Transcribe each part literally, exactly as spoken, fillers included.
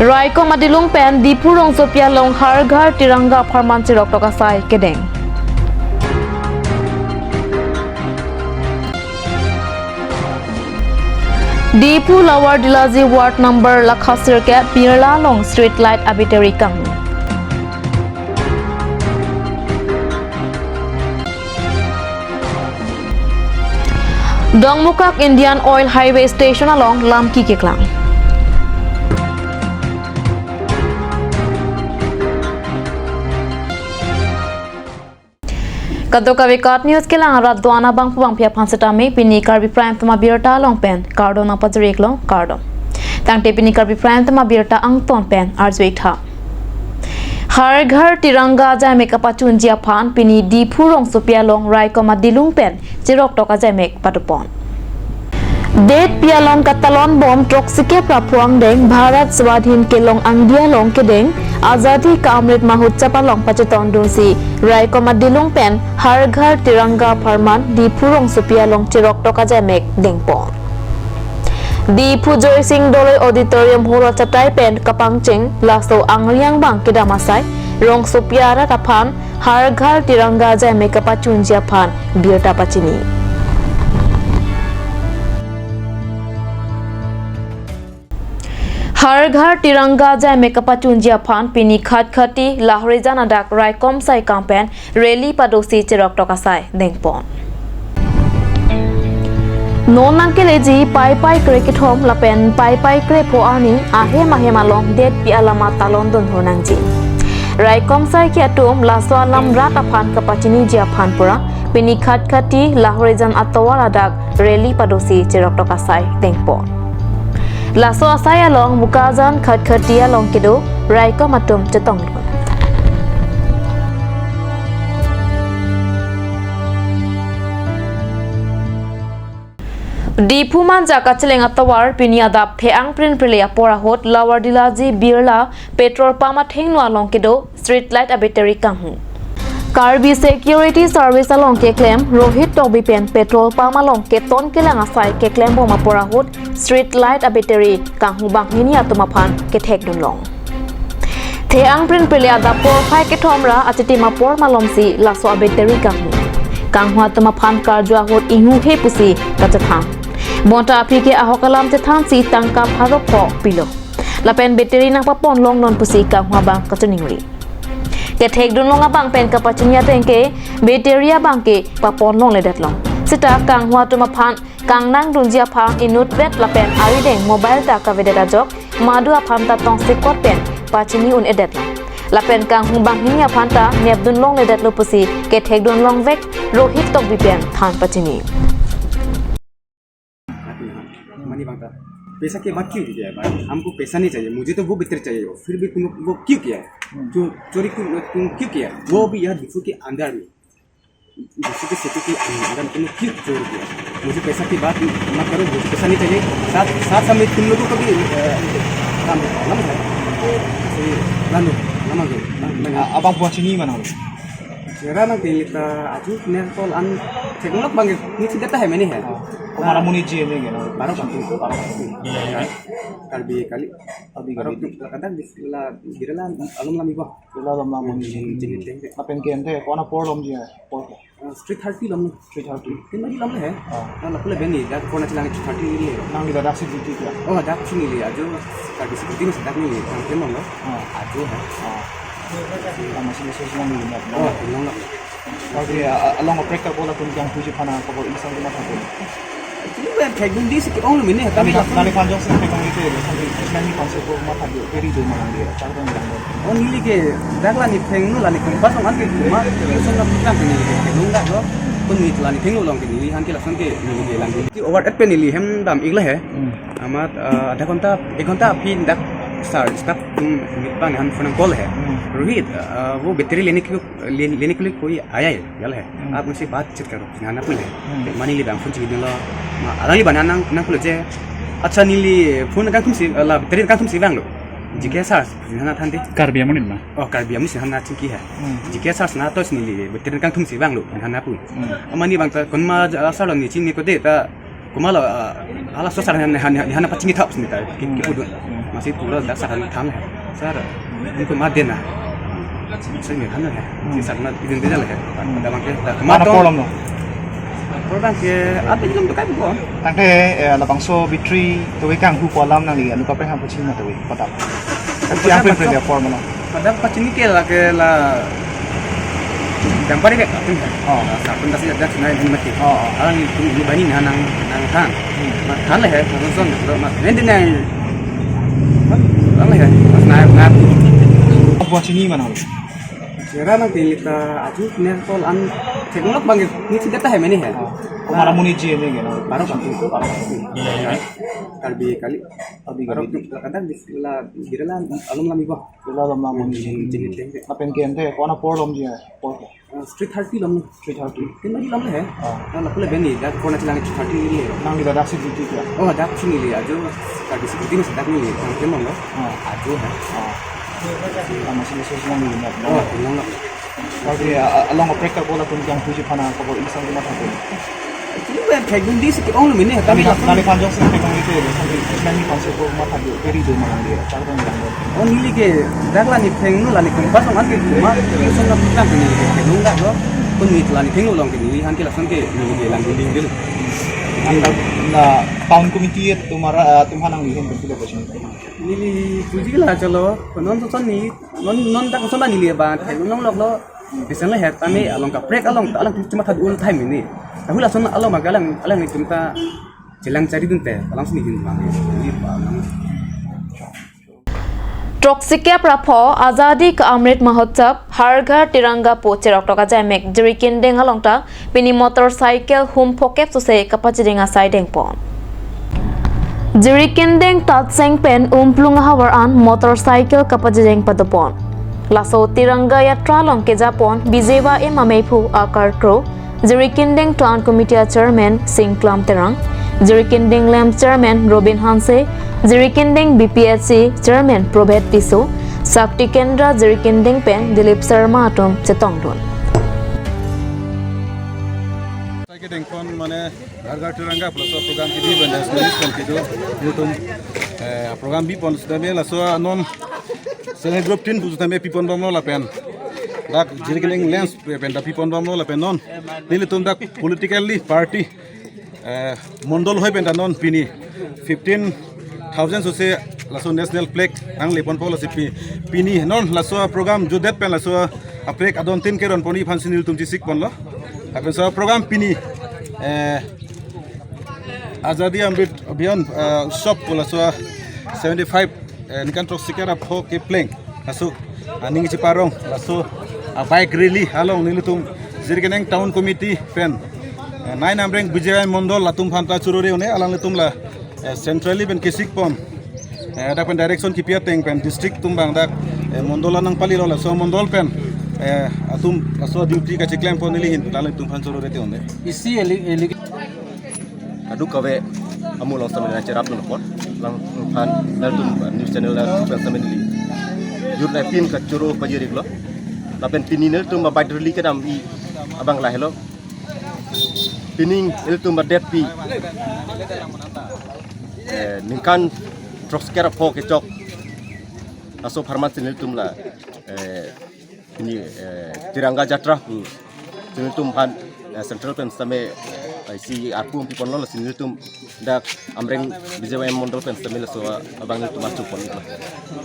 Raikom adilung pen Diphu rongsopi along Har Ghar Tiranga apharman cheroktok asai kedeng. Diphu Lower Dilaji ward number lakha sirkep Birla along street light abattery kanghu. Dongmukak Indian Oil Highway Station along lamki keklang. Kadokave KAT News kelang arat do-an abang pu bangpi aphan setame pini Karbi Prime Time abirta along pen kardom nangpajir-iklo, kardom. Tangte pini Karbi Prime Time abirta angton pen arju-ik tha. Har Ghar Tiranga ajaimek kapachunji aphan pini Diphu rongsopi along Raikom adilung pen cheroktok ajaimek padopon. Detpi along katalon bom throksikep ra phu angdeng Bharat Swadhin kelong angdi along kedeng Azadi Ka Amrit Mahotsav along pachetongdunsi Raikom adilung pen Har Ghar Tiranga apharman Diphu rongsopi along cheroktok ajaimek dengpon. Diphu Joysing Doloi Auditorium Hall achatai pen kapangcheng laso angri angbong kedam asai rongsopi arat aphan Har Ghar Tiranga ajaimek kapachunji aphan birta pachini. Har Ghar Tiranga ajaimek kapachunji aphan pini Khatkhati Lahorijan adak Raikom saikang pen rally padosi cheroktok asai dengpon. Non nangkeleji Paipai krekethom lapen Paipai krepho arni ahem ahem along detpi alam atalon dunhur nangji. Raikom saike atum laso alam rat aphan kapachiniji aphan pura pini Khatkhati Lahorijan atovar adak rally padosi cheroktok asai dengpon. Laso asai along Bokajan, Khatkhati along kedo Raikom atum chetongdun. Diphu Manja kacheleng atovar pini adap the-ang prinprele apor ahut Lower Dilaji Birla petrol pump athengno along kedo street light abattery kanghu. Karbi Security Service along keklem Rohit Tokbi pen petrol pump along keton kelang asai keklem bom apor ahut street light abattery kanghu banghini atum aphan kethekdunlong. The-ang prinprele adap porphai kethom ra achitim apor malomsi laso abattery kanghu. Kanghu atum aphan karju ahut inghuhe pusi kachethang. Bonta aphi ke ahok alam chethansi tangka pharo pho pilo. Lapen battery nangpapon longnon pusi kanghu abang kachiningri. Kethekdunlong abang pen kapachini ateng ke battery abang ke papon longledetlong. Seta kanghu atum aphan kangnangdunji aphan inutvet lapen arideng mobile ta kavedet ajok madu aphan ta tongsekot pen pachini un-edetlong. Lapen kanghu banghini aphan ta nepdun longledetlo pusi kethekdun longvek Rohit Tokbi pen than pachini. मानी मांगता, पैसा के बात क्यों किया है भाई? हमको पैसा नहीं चाहिए, मुझे तो वो बेहतर चाहिए, फिर भी तुम वो क्यों किया है? चो-, चोरी क्यों, तुम क्यों किया है? वो भी यहाँ डिफू के अंदर में, डिफू के सिटी के अंदर में तुमने क्यों चोरी किया? मुझे पैसा की बात मत करो, मुझे पैसा नहीं चाहिए। साथ, साथ में तुम लोगों को भी, अ, काम, लम है। सही, लानो, लानो, लानो। आ, अब आप वहाँ से नहीं बनाओ। Chera nang tin lita aju ner tol an theklong bang ni si data hai mene hai. Homa amonit ji ne gena. Baro kam tu, baro kam tu. Karbi kali. Karbi kali. Baro tu kadang di la Birla along lami ba. Birla along lami. Jin, jin, jin. Lapen ke ante kona por lom ji hai. Por. Ah, street thirty lom. Street thirty. Tin lagi lom le hai. Ah. Ah, lapu le beni, dak kona chilang street thirty le. Nangli ladak si duty kya? Oh, dak sini le. Aju Karbi si duty mas dak ni le. Tang tin lom lo. Ah. Aju hai. Ah. Tama si message nangli na. Oh, tin lom lo. Okay, a-, along oprek ka bola kun kyang puji phana ka bol isang kena thapun. Actually, we are taking this ke ong mene. Nani kami kan, nani kan jong se taking itu ya, sampai nani kan se ko ma thapun, very do ma dia, char dong dong. Oh, neli ke dak la ni thengno la ni kumpas ong an ke kuma, ni song na pitang ke neli ke thengno dak lo. Kun ni la ni thengno long ke neli han ke lason ke neli ke lang. Ki over at pe neli hem dam-ik la hai. Hmm. Amat, eh, adha ghonta, ek ghonta aphi dak sir, staff atum meet bang han phone call hai. Hmm. Rohit, अ, वो बैटरी लेने के, ले-, लेने के लिए कोई आया है, गल है। Hmm. आप उनसे बातचीत करो, यहाँ ना बोले। Hmm. Mane neli bang phone chini lo, ma, alang li bana nang, nang pulo je, acha neli phone kangthum si, la battery kangthum si vanglo. G K S R, nana thante. Karbi amonit ma? Oh, Karbi amonit si hana chingki hai. Hmm. G K S R na to si neli battery kangthum si vanglo, hana pu. Hmm. Mane bang ta, konma, ah, sir lo ni chini ko de ta, Kumalo, ah, hala so sar han, han, han, han pachini thap sini ta, ki, ki pudun. Hmm. Ma Si pura dak saran than hai. Sar, ini ke maden na. Sini kan ya. Si sarna idin dia lah ya. Ada bangke, dak Mana maton. Problem no? Problem ke, ada ilum tu kan bukan. Tangte, eh, labangso bitri tuwe kanghu kolam nangli, anu kaprek ham pachini ma tuwe, padap. Tapi apa yang problem no? Padap pachini ke la ke la. Dampari ke, Oh. Sapun kasi ada sini ini mati. Oh, oh. Alang itu ini bani nang nang nang than. Hmm. Ma than le hai, nang son, ma, ini dia nang. Alang le hai, mas na na. Apa pachini ma nang? Kira nang pilih ta aju ne kol an cek ngolak bang ni si data hai mene hai. Oh. Kumara muni ji ini gini. Baru kan tu, baru kan tu. Iya, iya. Karbi kali. Karbi Baru kali. Tu kadang di la, kira la alum lami bah. Kila lam lam muni ji. Jini teng. Lapen ke ente, kona por lom ji, por ko. Ah, street thirty lom. Street thirty. Tin lagi lom le hai. Ah. Ah, lapu le beni, dak kona chilang street thirty le. Nangli dak si duty kya? Oh, dak sini le, ajo dak di security mas dak ni le, tang kemon lo. Ah. Ajo hai. Ah. Ah, masih masih senang ni, nak. Oh, senang lo. Oke, ah, along oprek ka bola kun jang puji phana ka bor isang lima satu. Itu kan kayak gundi sih, oh, lu ini, Nali tapi nali panjang sih, nali panjang itu, sampai nali panjang ko matha do, keri do manang dia, cara kan bilang. Oh, neli ke, dak la ne thengno, la ne kempas, ong an ke cuma, yang sana bilang ke neli ke, nung dak lo, pun neli la ne thengno long ke neli, han ke lason ke, neli ke lang building dulu. Anta na town committee tumara, eh, tum hanang lihin bentuk apa sih? Neli puji la chalo, non to son ni, non, non dak son la neli ba, thengno long lok lo, bisan le het, tame along kaprek along, along cuma thad ul time ini. Tahu lason along magalang, alang ni cuma Chelang chari dun te, palang sini din ma. Ini pa, nang. Throksi kep ra pho Azadi Ka Amrit Mahotsav Har Ghar Tiranga pu cherok tok ajaimek Jirikindeng along ta pini motorcycle hum phokep sose kapachideng asai dengpon. Jirikindeng Tatseng pen Umplung ahavar an motorcycle kapachideng padopon. Laso Tiranga Yatra along kejapon B J Y M ameiphu Akar Kro, Jirikindeng Town Committee a Chairman Singklam Terang, Jirikindeng LAMPS Chairman Robin Hanse, Jirikindeng B P H C Chairman Probet Tisso, Shakti Kendra Jirikindeng pen Dilip Sharma atum chetongdun. Sai kedengpon mane Har Ghar Tiranga plus program kebi pen nationalist pen kedo, netum, eh, program bipon sudame laso anon self help group tin pu sudame pipon bomlo lapen dak Jirikindeng LAMPS pen ta pipon bomlo lapen non nelitum dak politically party, eh, mondol hoi pen ta non pini fifteen thousand sose laso national flag nangleponpo lasi pi-, pini non laso program jutdet pen laso a flag adon tin keron poni aphan si nelitum chesikponlo. Lapen laso program pini, eh, Azadi Amrit Abhiyan, eh, Utsav pu laso seventy five, eh, ningkan throksi kep ra pho kepleng laso aning cheparong laso a bike rally along nelitum Jirikindeng Town Committee pen, eh, nine Amreng B J Y M mondol atum aphan ta churore un-e, alanglitum la, eh, centrally pen kesikpon, eh, dak pen direction kipi ateng pen district atum abang dak, eh, mondol anang palilo laso mondol pen, eh, atum laso duty kacheklempo neli ahin alanglitum aphan churore te un-e. Isi eli eli Kadokave amu along sitame nangcherap nangpon, alangphan nelitum news channel atum pen sitame neli jut nai pin kachoro pajir-iklo. Lapen pini nelitum a bike rally kedam-i abang lahelo. Pining nelitum a det pi, eh, ningkan throksi kep ra pho kechok. Laso apharman si nelitum la, eh, pini, eh, Tiranga Jatra pu si nelitum aphan, eh, central pen sitame, eh, isi arpu piponlo, lasi nelitum dak Amreng B J Y M mondol pen sitame laso abang nelitum arjupon.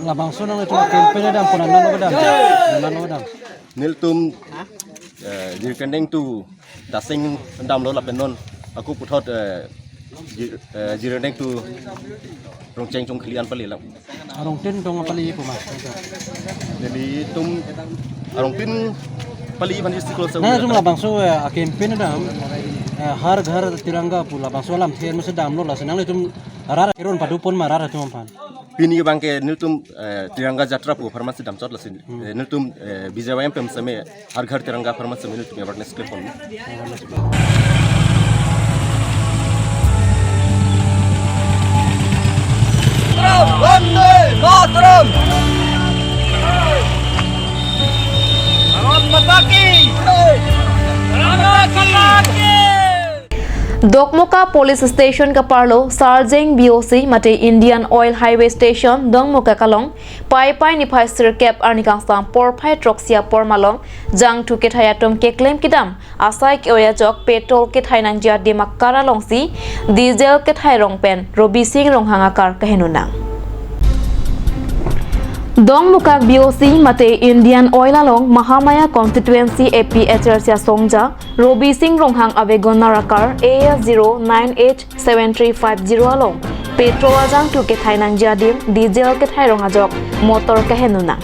Labangso nanglitum campaign dampo, non lo kedam? Non lo kedam? Nelitum, eh, Jirikindeng to Tatseng damlo lapen non ako puthot, eh, Jir-, eh, Jirikindeng to Rongcheng Chongkhili an palelang. Arong tin tong pale pu ma. Nelitum arong tin pale aphan district lo sa. Nangtum labangso, eh, a campaign dam, eh, Har Ghar Tiranga pu labangso alam the masi damlo, lasi nanglitum rat keron padopon ma rat atum aphan? Pini abangke nelitum, eh, Tiranga Jatra pu apharman si damchot, lasi, eh, nelitum, eh, B J Y M pen sitame Har Ghar Tiranga apharman sitame nelitum awareness klepon. Vande Mataram! Bharat Mata ki! Bharat Mata ki! Dokmoka Police Station kaparlo Sarjeng B O C mate Indian Oil Highway Station Dongmokak along Paipai niphai sirkep arni kangsam porphai throksi apor malom jangthu kethai atum keklem kedam asai ke-oi ajok petrol kethai nangji adim akar alongsi diesel kethai rong pen Robising Ronghang akar kaheno nang. Dongmokak B O C mate Indian Oil along Mahamaya Constituency A P H L C asongja Robising Ronghang a Wagoner akar A S zero nine H seven three five zero along petrol ajangthu kethai nangji adim diesel kethai rong ajok motor kaheno nang.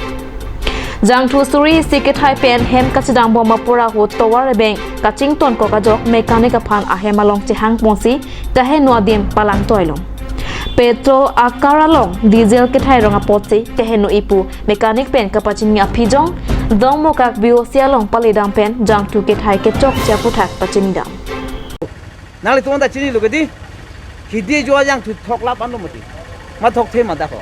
Jangthu suri isi kethai pen hem kachedang bom apor ahut tovar ebeng kachington kok ajok mechanic aphan ahem along chehang ponsi kaheno adim palangtoilo. Petrol akar along diesel kethai rong apotsi kaheno ipu mechanic pen kapachini aphi jong Dongmokak B O C along paledam pen jangthu kethai kechokche aphuthak pachinidam. Nanglitum ta chinilo kedi. Hidi jo ajangthu thoklap anlo mati. Ma thokthe ma dako.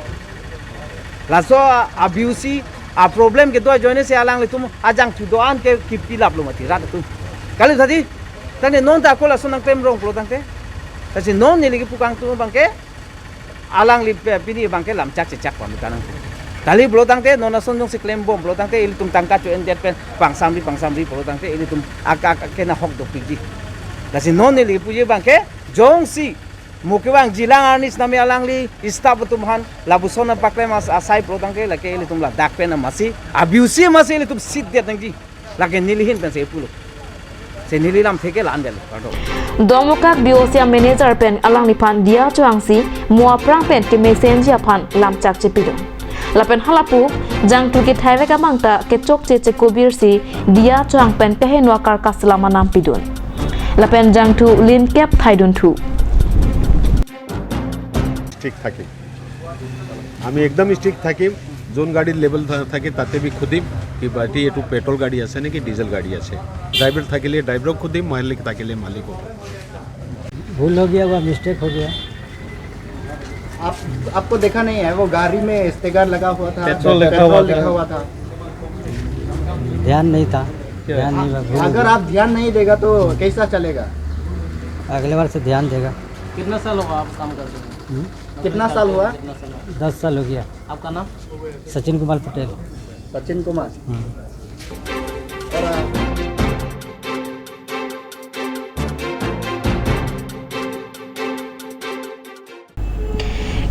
Laso a-, abusi, a-problem kedo ajoine si alanglitum ajangthu do-an ke kipilaplo mati rat atum. Kali tadi, tadi non ta ako laso nangklem rong pulo tangte. Lasi non neli kepu kangtung abangke, alangli pe-, pini abangke lamchak chechak pamita nang. Kali pulo tangte non ason jongsi klem bom pulo tangte ilitum tangka cho-endet pen pangsamri pangsamri pulo tangte ilitum ak ak ke nahok dopikji. Lasi non neli puji abangke jongsi mo kevangjilang arni si nami alangli staff atum aphan lapuson apaklem as-, asai pulo tangte lake ilitum ladak pen amatsi abusi amatsi ilitum sitdet nangji. Lake neli ahin pensi pulo. Si neli lamthe ke la-an detlo, kardom. Dongmokak B O C a manager pen alangliphan diya chohangsi mo aphrang pen kemesenji aphan lamchak chepidun. Lapen halapu jangthu kethai vek abang ta kechokche chekobirsi diya chohang pen kaheno akar kaselam anam pidun. Lapen jangthu linkep thaidunthu. ঠিক থাকিম। আমি একদম স্ট্রিক্ট থাকিম। যোন গাড়ির লেভেল থা-, থাকে তাতে আমি খুদিম কি বাটি এইটো পেট্ৰল গাড়ী আছে নেকি ডিজেল গাড়ী আছে। ড্ৰাইভাৰ থাকিলে ড্ৰাইভাৰক খুদিম, মালিক থাকিলে মালিকক। भूल हो गया, वो मिस्टेक हो गया। आप, आपको देखा नहीं है, वो गाड़ी में स्टिकर लगा हुआ था, पेट्रोल लिखा हुआ पेट्रोल था। लिखा हुआ था। ध्यान नहीं था, क्या? ध्यान नहीं हुआ, भूल हो अगर गया। आप ध्यान नहीं देगा तो कैसा चलेगा? अगले बार से ध्यान देगा। कितना साल हुआ आप काम करते हुए? हम्म? कितना साल हुआ? कितना साल हुआ? दस साल हो गया। आपका नाम? सचिन कुमार पटेल। सचिन कुमार। हम्म। और, आ,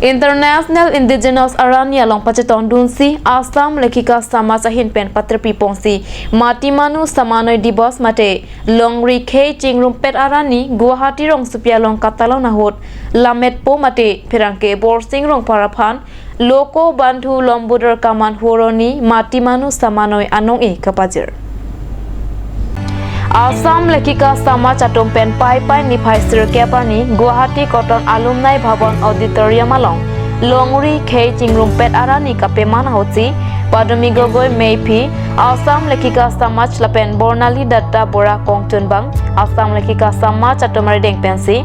International Indigenous Arani along pachetongdunsi Assam Lekhika Samaj ahin pen patirpi ponsi Mati Manu Samanoi Dibos mate Longri Khei Chingrumpet Arani Guwahati rongsopi along katalon ahut lammetpo mate pherangke Borsing Rongphar aphan Loko Bandhu Lombodor Kaman Horoni Mati Manu Samanoi anong-e kapajir. Assam Lekhika Samaj atum pen Paipai niphai sirkep arni Guwahati Cotton Alumni Bhavan Auditorium along Longri Khei Chingrumpet Arani kapeman ahutsi Padmi Gogoi Meiphi, Assam Lekhika Samaj lapen Bornali Datta Bora kongchunbang, Assam Lekhika Samaj atum arideng pensi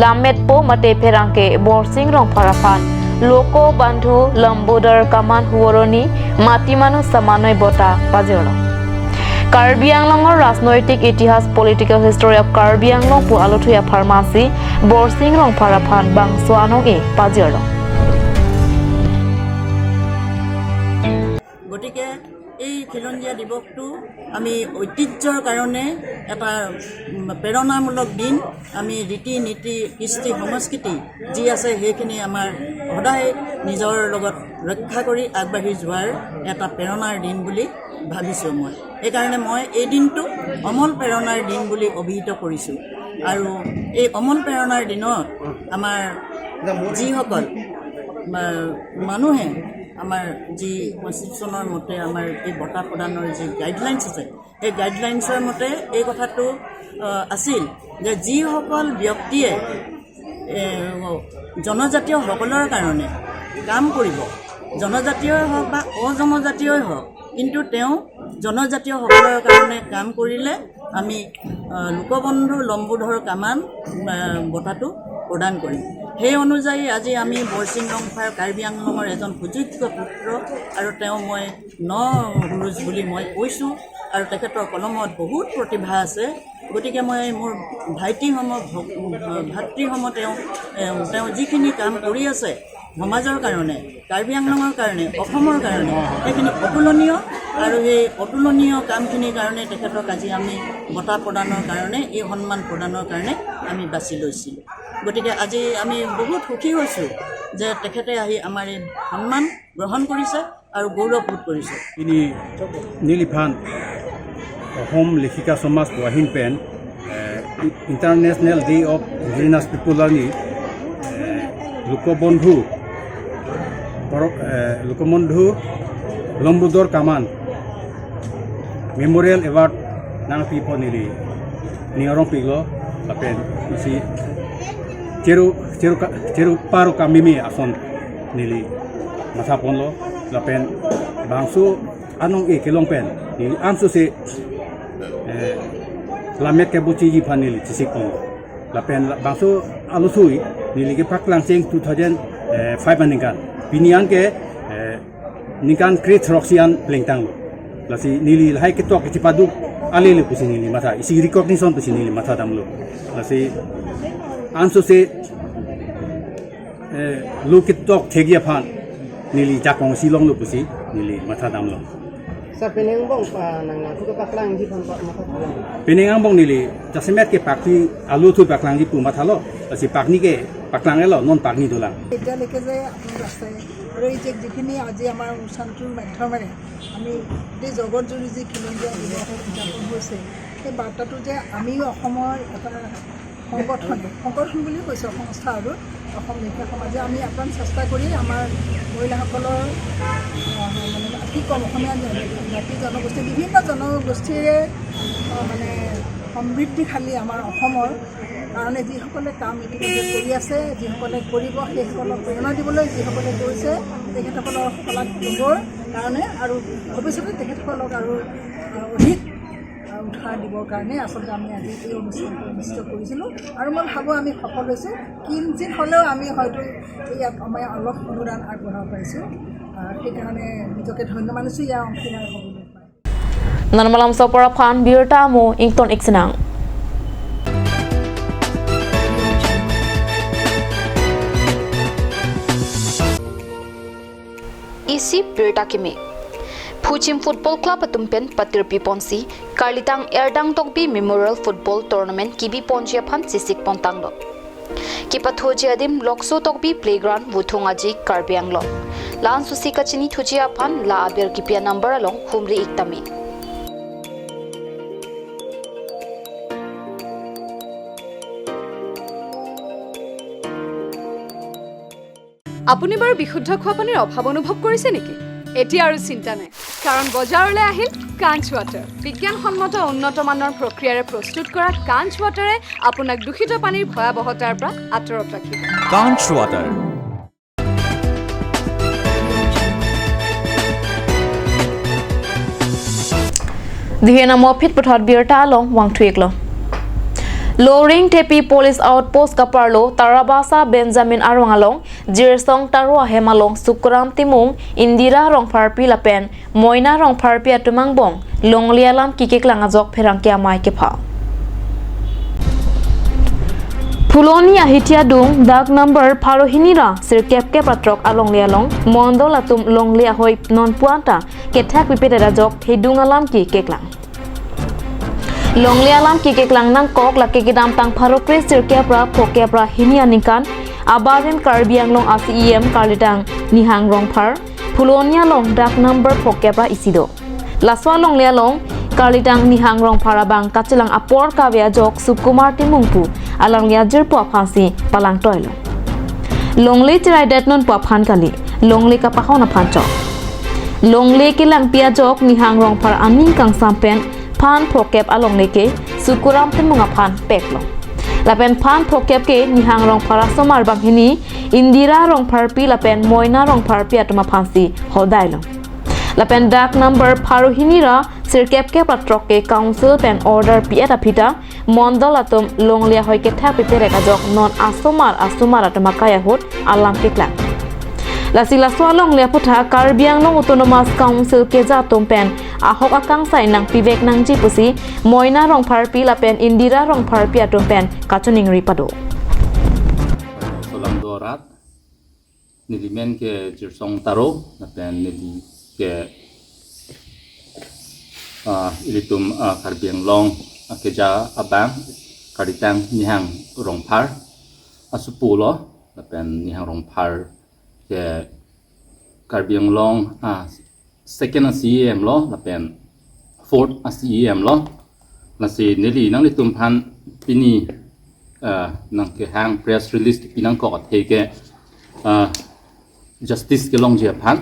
lammetpo mate pherangke Borsing Rongphar aphan Loko Bandhu Lombodor Kaman Horoni Mati Manu Samanoi bota pajirlo. Karbi Anglong or Rajnoitik Itihas, Political History of Karbi Anglong pu alothui apharmansi Borsing Rongphar aphan bangso anong-e pajirlo. গতিকে এই খিলঞ্জীয়া দিৱসটো আমি ঐতিহ্যৰ কাৰণে এটা, উম, প্ৰেৰণামূলক দিন। আমি ৰীতি নীতি, কৃষ্টি সংস্কৃতি যি আছে, সেইখিনি আমাৰ সদায় নিজৰ লগত ৰক্ষা কৰি আগবাঢ়ি যোৱাৰ এটা প্ৰেৰণাৰ দিন বুলি ভাবিছোঁ মই। সেইকাৰণে মই এই দিনটো অমল প্ৰেৰণাৰ দিন বুলি অভিহিত কৰিছোঁ। আৰু এই অমল প্ৰেৰণাৰ দিনত আমাৰ যিসকল, আ, মানুহে আমাৰ যি কনষ্টিটিউশ্যনৰ মতে আমাৰ এই বঁটা প্ৰদানৰ যি গাইডলাইনছ আছে, সেই গাইডলাইনছৰ মতে এই কথাটো, আ, আছিল যে যিসকল ব্যক্তিয়ে, এ, জনজাতীয়সকলৰ কাৰণে কাম কৰিব, জনজাতীয়ই হওক বা অজনজাতীয়ই হওক, কিন্তু তেওঁ জনজাতীয়সকলৰ কাৰণে কাম কৰিলে আমি, আ, লোকবন্ধু লম্বোধৰ কামান, আ, বঁটাটো প্ৰদান কৰিম। সেই অনুযায়ী আজি আমি বৰচিং ৰংফাৰ কাৰ্বি আংলঙৰ এজন সুযোগ্য পুত্ৰ আৰু তেওঁ মই ন সুৰুজ বুলি মই কৈছোঁ আৰু তেখেতৰ কলমত বহুত প্ৰতিভা আছে। গতিকে মই মোৰ ভাইটিসম, ভক-, ভাতৃসম তেওঁ, এ, তেওঁ যিখিনি কাম কৰি আছে সমাজৰ কাৰণে, কাৰ্বি আংলঙৰ কাৰণে, অসমৰ কাৰণে, সেইখিনি অতুলনীয়। আৰু সেই অতুলনীয় কামখিনিৰ কাৰণে তেখেতক আজি আমি বঁটা প্ৰদানৰ কাৰণে, এই সন্মান প্ৰদানৰ কাৰণে আমি বাছি লৈছিলোঁ। গতিকে আজি আমি বহুত সুখী হৈছোঁ যে তেখেতে আহি আমাৰ এই সন্মান গ্ৰহণ কৰিছে আৰু গৌৰৱবোধ কৰিছে। Pini neliphan Ahom Lekhika Somaj pu ahin pen, eh, International Day of Indigenous People arni, eh, Lokobondhu, Poro-, eh, Lokobondhu Lambudor Kaman Memorial Award nangpipo neli ning arong piklo, lapen isi cheru, cheru ka-, cheru paru kamimi ason neli mathaponlo, lapen bangso anong-e kelong pen neli ansose, eh, lammet kebuchiji aphan neli chesikponlo. Lapen la-, bangso alusui neli kepaklang cheng two thousand five aningkan. Pini anke, eh, ningkan kre throk si an plengtanglo. Lasi neli lahai ketok kechepaduk alele pusi neli matha, isi recognition pusi neli mathadamlo. Lasi ansose, eh, lo ketok thekji aphan neli jakong si longlo pusi neli mathadamlo. Sir, penang angbong, ah, nang nang kutu paklangji aphan pa matha pulang. Penang angbong neli jasemet ke pakni alu thu paklangji pu mathalo, lasi pakni ke paklang-elo, non pakni dolang. এতিয়ালৈকে যে আপোনালোক আছে আৰু এই যে যিখিনি আজি আমাৰ অনুষ্ঠানটোৰ মাধ্যমেৰে আমি গোটেই জগতজুৰি যি খিলঞ্জীয়া দিৱস উদযাপন হৈছে, সেই বাৰ্তাটো যে আমিও অসমৰ এটা সংগঠন, সংগঠন বুলি কৈছোঁ, সংস্থা আৰু অসম লেখীয়া সমাজে আমি আপ্ৰাণ চেষ্টা কৰি আমাৰ মহিলাসকলৰ, আহ, মানে কি ক'ম, অসমীয়া জাতি জনগোষ্ঠী, বিভিন্ন জনগোষ্ঠীৰে, আহ, মানে সমৃদ্ধিশালী আমাৰ অসমৰ কাৰণে যিসকলে কাম ইতিমধ্যে কৰি আছে, যিসকলে কৰিব, সেইসকলক প্ৰেৰণা দিবলৈ যিসকলে কৰিছে, তেখেতসকলৰ শলাগ ল'বৰ কাৰণে আৰু ভৱিষ্যতে তেখেতসকলক আৰু, আহ, অধিক, আহ, উৎসাহ দিবৰ কাৰণে আচলতে আমি আজি এই অনুষ্ঠানটো অনুষ্ঠিত কৰিছিলোঁ। আৰু মই ভাবোঁ আমি সফল হৈছোঁ। কিঞ্চিত হ'লেও আমি হয়তো ইয়াত আমাৰ অলপ অনুদান আগবঢ়াব পাৰিছোঁ। আহ, সেইকাৰণে নিজকে ধন্য মানিছোঁ ইয়াৰ অংশীদাৰ হ'বলৈ পাই। Non malomso apor aphan birta amo ington iksinang. Isi birta kimi. Phuchim Football Club atum pen patirpi ponsi, Karlitang Erdang Tokbi Memorial Football Tournament kebi ponji aphan chesikpon tanglo. Kepathuji adim Lokso Tokbi Playground, Wuthong Aji, Karbi Anglong. La-an susi kachinithuji aphan la aber kepi anumber along humri ik tame. আপুনি বাৰু বিশুদ্ধ খোৱা পানীৰ অভাৱ অনুভৱ কৰিছে নেকি? এতিয়া আৰু চিন্তা নাই, কাৰণ বজাৰলৈ আহিল কাঞ্চ ৱাটাৰ। বিজ্ঞানসন্মত উন্নত মানৰ প্ৰক্ৰিয়াৰে প্ৰস্তুত কৰা কাঞ্চ ৱাটাৰে আপোনাক দূষিত পানীৰ ভয়াৱহতাৰ পৰা আঁতৰত ৰাখিব। Kaunch Water. Dihen amo aphi puthot birta along vangthu iklo. Loring Thepi Police Outpost kaparlo Tarabasa Benjamin arong along Jirsong Taro ahem along Sukuram Timung, Indira Rongpharpi lapen Moina Rongpharpi atum angbong longle alam kekeklang ajok pherangke amei kepha. Phuloni ahithi adung dak number pharo hini ra sirkep kep ra throk alongle along mondol atum longle ahoi non puan ta kethak pipedet ajok hedung alam kekeklang. Longle alam kekeklang nangkok lake kedamtang pharo kre sirkep ra phokep ra hini aningkan abarim Karbi Anglong a-C E M Karlitang Nihang Rongphar Phuloni along dak number phokep ra isi do. Laso alongle along Karlitang Nihang Rongphar abang kachelang apor kave ajok Sukumar Timung pu alangli ajirpo aphansi palangtoilo. Longle cheraidet non pu aphan kali, longle kapahon aphan chok. Longle kelangpi ajok Nihang Rongphar aning kangsam pen phan phokep alongle ke Sukuram Timung aphan peklo. Lapen phan phokep ke Nihang Rongphar asomar banghini Indira Rongpharpi lapen Moina Rongpharpi atum aphansi hodailo. Lapen dak number pharo hini ra sirkep kep ra throk ke council pen order pi-et aphi ta mondol atum longle ahoi kethak piperek ajok non asomar asomar atum akai ahut alam keklang. Lasi laso alongle aputhak Karbi Anglong Autonomous Council keja atum pen ahok akangsai nangpivek nangji pusi Moina Rongpharpi lapen Indira Rongpharpi atum pen kachiningri pado. Solam dorat, nelimen ke Jirsong Taro, lapen neli ke, ah, ilitum, ah, Karbi Anglong, ah, keja abang, Karitang Nihang Rongphar asupo lo, lapen Nihang Rongphar ke Karbi Anglong, ah, second a C E M lo, lapen fourth a C E M lo. Lasi neli nanglitum aphan pini, ah, nangkehang press release pinangkok athe ke, ah, justice kelongji aphan,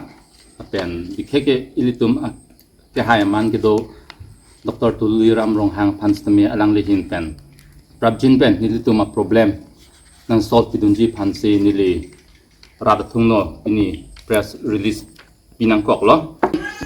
lapen bikheke ilitum, ah, kehai aman kedo Doctor Tuliram Ronghang aphan sitame alangli ahin pen prapjin pen nelitum a problem nang solve pidunji aphansi neli rat athungno pini press release pinangkok lo.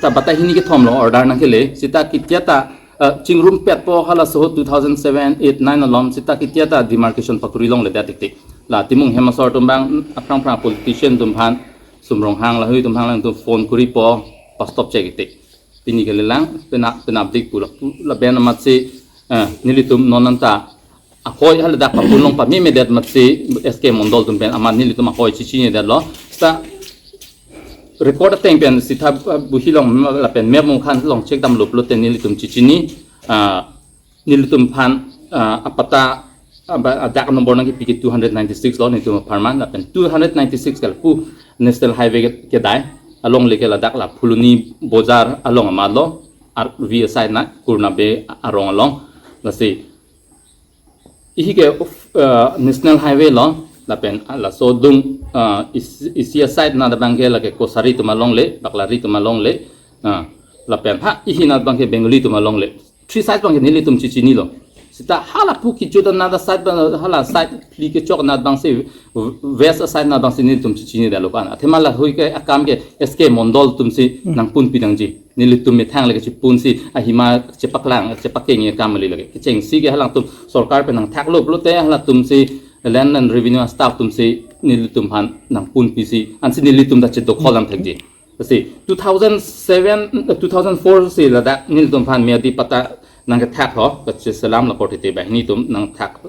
Ta batai hini kethom lo order nangkele, seta ketia ta, eh, chingrumpetpo hala soho two thousand seven, eight, nine alom, seta ketia ta demarcation pakuri longledet tiktik. La Timung hem asor atum abang, aphrang phrang politician atum aphan, Sum Ronghang lahui atum aphan lang atum phone kuripo, pastop chek tiktik. Pini kelelang, penap, penapdik pula, pula ben amatsi, eh, nelitum non anta ahoi haladak papun long pamemedet amatsi S K Mondol atum pen amat nelitum ahoi chichinedetlo. Seta record ateng pen sitha, uh, buhi long lapen map mukhan long chekdamlo pulote nelitum chichini, ah, nelitum aphan, ah, apatta, ah, ba, adak number nangkepi ke two hundred ninety-six lo nelitum apharman, lapen two hundred ninety-six ke lapu National Highway ke, kedai alongle ke ladak la Phuloni Bojar along amat lo, R V aside na Kurna Bay arong along. Lasi ihi ke, uh, National Highway lo, lapen, ah, laso adung, ah, is-, isi aside na abang ke lake Kosari atum alongle, Baklari atum alongle, ah, lapen ha ihi na abang ke Bengali atum alongle. Three side abang ke nelitum chichinilo. Seta hala pu kejut anat aside abang, hala side phli kechok anat abangsi, west aside anat abangsi nelitum chichinedetlo pan. Athema lahui ke akam ke S K Mondol atumsi nangpunpi nangji. Nelitum methang lake chipunsi ahima chepaklang, chepakeng akam kali lake. Kechengsi ke halangtum sorkar pen nangthaklo pulote halatumsi Land and Revenue staff atumsi nelitum aphan nangpunpisi, ansi nelitum ta chedokhol nangthekji. Lasi two thousand seven, eh, two thousand four si ladak nelitum aphan miyadi patta nangkethak ho, kacheselam la korte te banghini atum nangthak,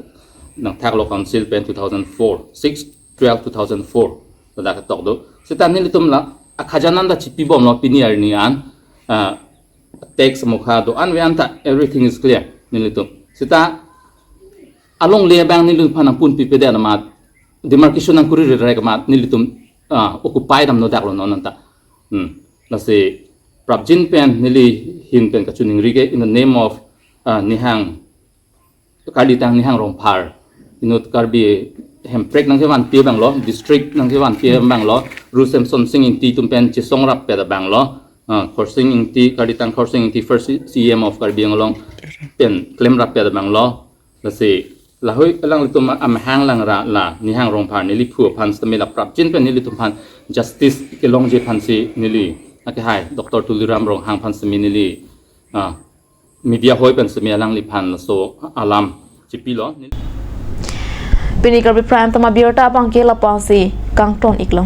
nangthaklo council pen two thousand four, six twelve two thousand four ladak ketok do. Seta nelitum la akhajana ta chipibomlo pini arni an, ah, tax mukha do-an ave anta everything is clear nelitum. Seta alongle abang nelitum aphan nangpunpipedet amat, demarcation nangkuri rerek amat nelitum, ah, occupy damno daklo non anta. Hmm. Lasi prapjin pen neli ahin pen kachiningri ke in the name of, ah, Nihang, Kalitang Nihang Rongphar, inut Karbi hemprek nangkevanpi abanglo, district nangkevanpi abanglo, Ru Semsonsing Ingti atum pen chesongrappet abanglo, ah, Khorsing Ingti, Kalitang Khorsing Ingti first C E M of Karbi Anglong pen klemrappet abanglo. Lasi lahui alanglitum amahang langra la Nihang Rongphar neli phu aphan sitame la prapjin pen nelitum aphan justice kelongji aphansi neli akehai Doctor Tuliram Ronghang aphan sitame neli, ah, media hoi pen sitame alangliphan laso alam chipilo. Pini Karbi Prime Time abirta abang ke lapu-ansi kangton iklo.